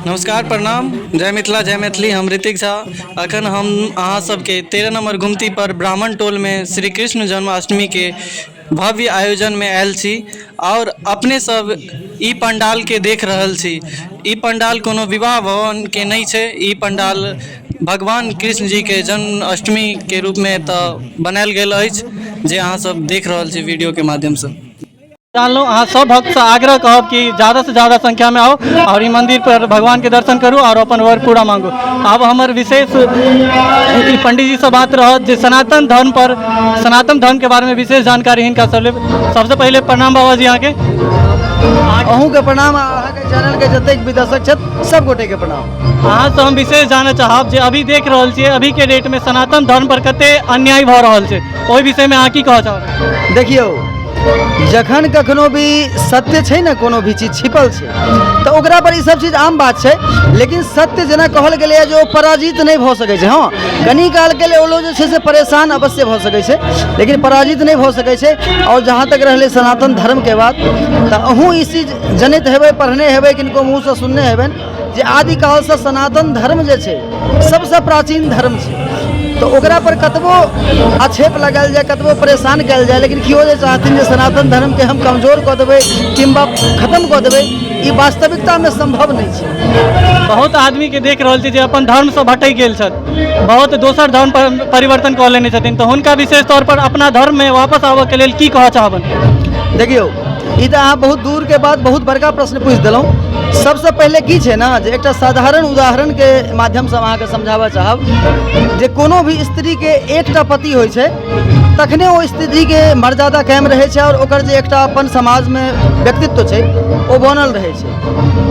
नमस्कार, प्रणाम, जय मिथिला, जय मैथिली। हम ऋतिक झा। अखन हम अहाँ सबके 13 नंबर गुमती पर ब्राह्मण टोल में श्री कृष्ण जन्माष्टमी के भव्य आयोजन में आयल छी और अपने सब ई पंडाल के देख रहल छी। ई पंडाल कोनो विवाह भवन के नहि छै। ई पंडाल भगवान कृष्ण जी के जन्माष्टमी के रूप में एतऽ बनायल गेल अछि, जे अहाँ सब देख रहल छी वीडियो के माध्यम से। जानलहुँ, अहाँ सब भक्तसँ आग्रह कहब कि ज़्यादासँ ज़्यादा संख्यामे आउ आओर ई मन्दिर पर भगवानके दर्शन करू आओर अपन वर पूरा मांगू। आब हमर विशेष ई पंडीजीसँ बात रहत जे सनातन धर्म पर, सनातन धर्मके बारेमे विशेष जानकारी हिनका सब लेब। सबसँ पहिले प्रणाम बाबाजी अहाँके। अहूँके प्रणाम आ अहाँके चैनलके जतेक भी दर्शक छथि सब गोटेके प्रणाम। अहाँसँ हम विशेष जानऽ चाहब जे अभी देख रहल छियै अभीके डेटमे सनातन धर्म पर कते अन्याय भऽ रहल छै, ओहि विषयमे अहाँ की कहऽ चाहबै? देखियौ, जखन कखनो भी सत्य छै ने, कोनो भी चीज छिपल छै तऽ ओकरा पर ई सब चीज आम बात छै, लेकिन सत्य जेना कहल गेलैए जे ओ पराजित नहि भऽ सकै छै। हँ, कनी कालके लेल ओ लोग जे छै से परेशान अवश्य भऽ सकै छै, लेकिन पराजित नहि भऽ सकै छै। आओर जहाँ तक रहलै सनातन धर्मके बात, तऽ अहूँ ई चीज जनैत हेबै, पढ़ने हेबै, किनको मुँहसँ सुनने हेबनि जे आदिकालसँ सनातन धर्म जे छै सबसँ प्राचीन धर्म छै। तऽ ओकरा पर कतबो आक्षेप लगायल जाय, कतबो परेशान कयल जाय, लेकिन केओ जे चाहथिन जे सनातन धर्मके हम कमजोर कऽ देबै किंबा खत्म कऽ देबै, ई वास्तविकतामे सम्भव नहि छै। बहुत आदमीके देख रहल छी जे अपन धर्मसँ भटकि गेल छथि, बहुत दोसर धर्म पर परिवर्तन कऽ लेने छथिन, तऽ हुनका विशेष तौर पर अपना धर्ममे वापस आबऽके लेल की कहऽ चाहबनि? देखियौ, ई तऽ अहाँ बहुत दूरके बात, बहुत बड़का प्रश्न पूछि देलहुँ। सबसँ पहिले की छै ने जे एकटा साधारण उदाहरणके माध्यमसँ हम अहाँके समझाबऽ चाहब जे कोनो भी स्त्रीके एकटा पति होइ छै तखने ओ स्त्रीके मर्यादा कायम रहै छै आओर ओकर जे एकटा अपन समाजमे व्यक्तित्व छै ओ बनल रहै छै।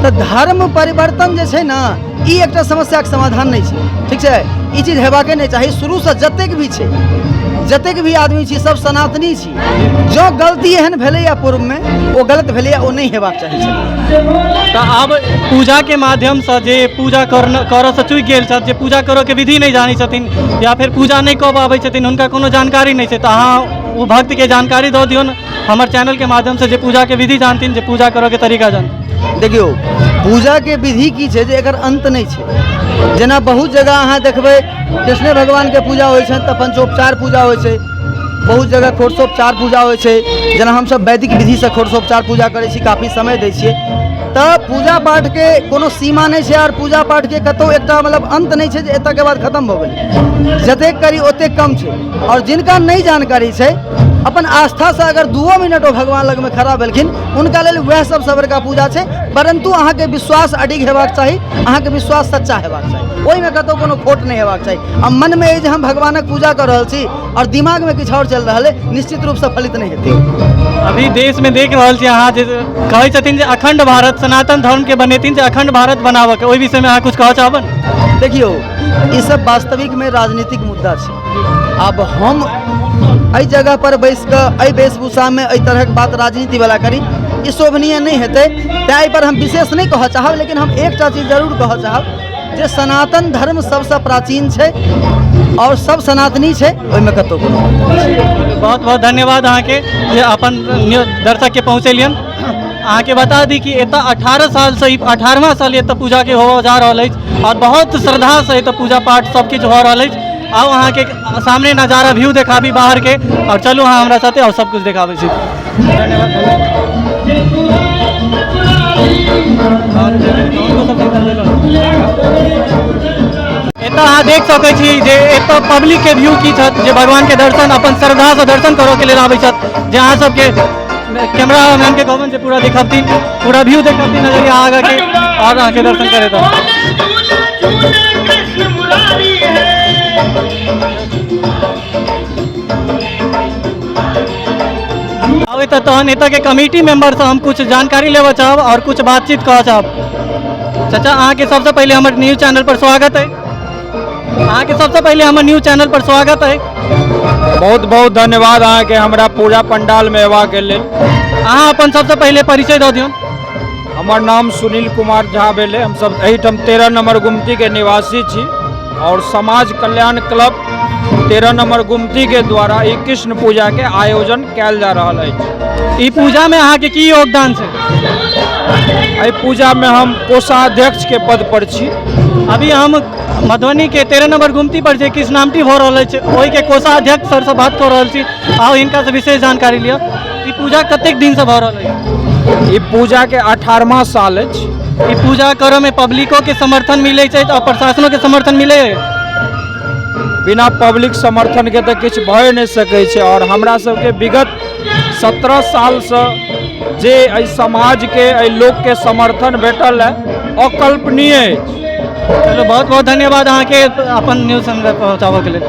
तऽ धर्म परिवर्तन जे छै ने, ई एकटा समस्याके समाधान नहि छै। ठीक छै, ई चीज हेबाके नहि चाही। शुरूसँ जतेक भी छै, जतेक भी आदमी छी, सब सनातनी छी। जँ गलती एहन भेलैए पूर्वमे, ओ गलत भेलैए, ओ नहि हेबाक चाही छलै। तऽ आब पूजाके माध्यमसँ जे पूजा करऽसँ चूकि गेल छथि, जे पूजा करऽके विधि नहि जानै छथिन या फेर पूजा नहि कऽ पाबै छथिन, हुनका कोनो जानकारी नहि छै, तऽ अहाँ ओ भक्तके जानकारी दऽ दियौन हमर चैनलके माध्यमसँ, जे पूजाके विधि जानथिन, जे पूजा करऽके तरीका जानथिन। देखियौ, पूजाके विधि की छै जे एकर अन्त नहि छै। जेना बहुत जगह अहाँ देखबै कृष्णे भगवानके पूजा होइ छनि तऽ पंचोपचार पूजा होइ छै, बहुत जगह षोडशोपचार पूजा होइ छै। जेना हमसब वैदिक विधिसँ षोडशोपचार पूजा करै छी, काफी समय दै छियै। तऽ पूजा पाठके कोनो सीमा नहि छै आओर पूजा पाठके कतहु एकटा मतलब अन्त नहि छै जे एतऽके बाद खतम भऽ गेलै। जतेक करी ओतेक कम छै। आओर जिनका नहि जानकारी छै, अपन आस्थासँ अगर 2 मिनट ओ भगवान लगमे खड़ा भेलखिन, हुनका लेल वएह सबसँ बड़का पूजा छै। परन्तु अहाँके विश्वास अडिग हेबाक चाही, अहाँके विश्वास सच्चा हेबाक चाही, ओहिमे कतहु कोनो खोट नहि हेबाक चाही। आ मनमे अइ जे हम भगवानक पूजा कऽ रहल छी आओर दिमागमे किछु आओर चलि रहल अइ, निश्चित रूपसँ फलित नहि हेतै। अभी देशमे देख रहल छी अहाँ जे कहै छथिन जे अखंड भारत, सनातन धर्मके बनेथिन जे अखंड भारत बनाबऽके, ओहि विषयमे अहाँ किछु कहऽ चाहबनि? देखियौ, ई सब वास्तविकमे राजनीतिक मुद्दा छै। आब हम एहि जगह पर बैस कऽ एहि वेशभूषामे एहि तरहक बात राजनीतिवला करी, ई शोभनीय नहि हेतै। तेँ एहिपर हम विशेष नहि कहऽ चाहब, लेकिन हम एकटा चीज जरूर कहऽ चाहब जे सनातन धर्म सबसँ प्राचीन छै आओर सब सनातनी छै, ओहिमे कतहु कोनो। बहुत बहुत धन्यवाद अहाँके जे अपन दर्शकके पहुँचेलियन। अहाँके बता दी कि एतऽ 18 सालसँ, ई 18वां साल एतऽ पूजाके होबऽ जा रहल अछि आओर बहुत श्रद्धासँ एतऽ पूजा पाठ सब किछु भऽ रहल अछि। आउ, अहाँके सामने नजारा व्यू देखाबी बाहरके, आओर चलू अहाँ हमरा साथे आओर सब किछु देखाबै छी। धन्यवाद। एतऽ अहाँ देख सकै छी जे एतऽ पब्लिकके व्यू की छथि, जे भगवानके दर्शन अपन श्रद्धासँ दर्शन करऽके लेल आबै छथि। जे अहाँ सबके कैमरा मैन के कहबनि जे पूरा देखबथिन, पूरा व्यू देखबथिन नजरिया आगाके आओर अहाँके दर्शन करेता। आब एतऽ तहन एतऽके कमिटी मेंबरसँ हम कुछ जानकारी लेबऽ चाहब आओर कुछ बातचीत करऽ चाहब। चाचा, अहाँके सबसँ पहिले हमर न्यूज चैनल पर स्वागत है। अहाँके सबसँ पहिले हमर न्यूज चैनल पर स्वागत है। बहुत बहुत धन्यवाद अहाँके हमरा पूजा पंडालमे अयबाक लेल। अहाँ अपन सबसँ पहिले परिचय दऽ दियौ। हमर नाम सुनील कुमार झा भेलै। हमसब एहिठाम 13 नंबर गुमतीके निवासी छी आओर समाज कल्याण क्लब 13 नंबर गुमतीके द्वारा ई कृष्ण पूजाके आयोजन कयल जा रहल अछि। ई पूजामे अहाँके की योगदान छै? एहि पूजामे हम कोषाध्यक्षके पद पर छी। अभी हम मधुबनीके 13 नंबर गुमती पर जे कृष्णाष्टमी भऽ रहल अछि ओहिके कोषाध्यक्ष सरसँ बात कऽ रहल छी। आउ हिनकासँ विशेष जानकारी लिअ। ई पूजा कतेक दिनसँ भऽ रहल अछि? ई पूजाके 18वां साल अछि। ई पूजा करऽमे पब्लिकोके समर्थन मिलै छै आओर प्रशासनोके समर्थन मिलै है? बिना पब्लिक समर्थनके तऽ किछु भए नहि सकै छै आओर हमरा सबके विगत 17 सालसँ जे एहि समाजके एहि लोकके समर्थन भेटल है अकल्पनीय अछि। चलो बहुत बहुत धन्यवाद अहाँके अपन न्यूज़ हम पहुँचाबऽके लेल।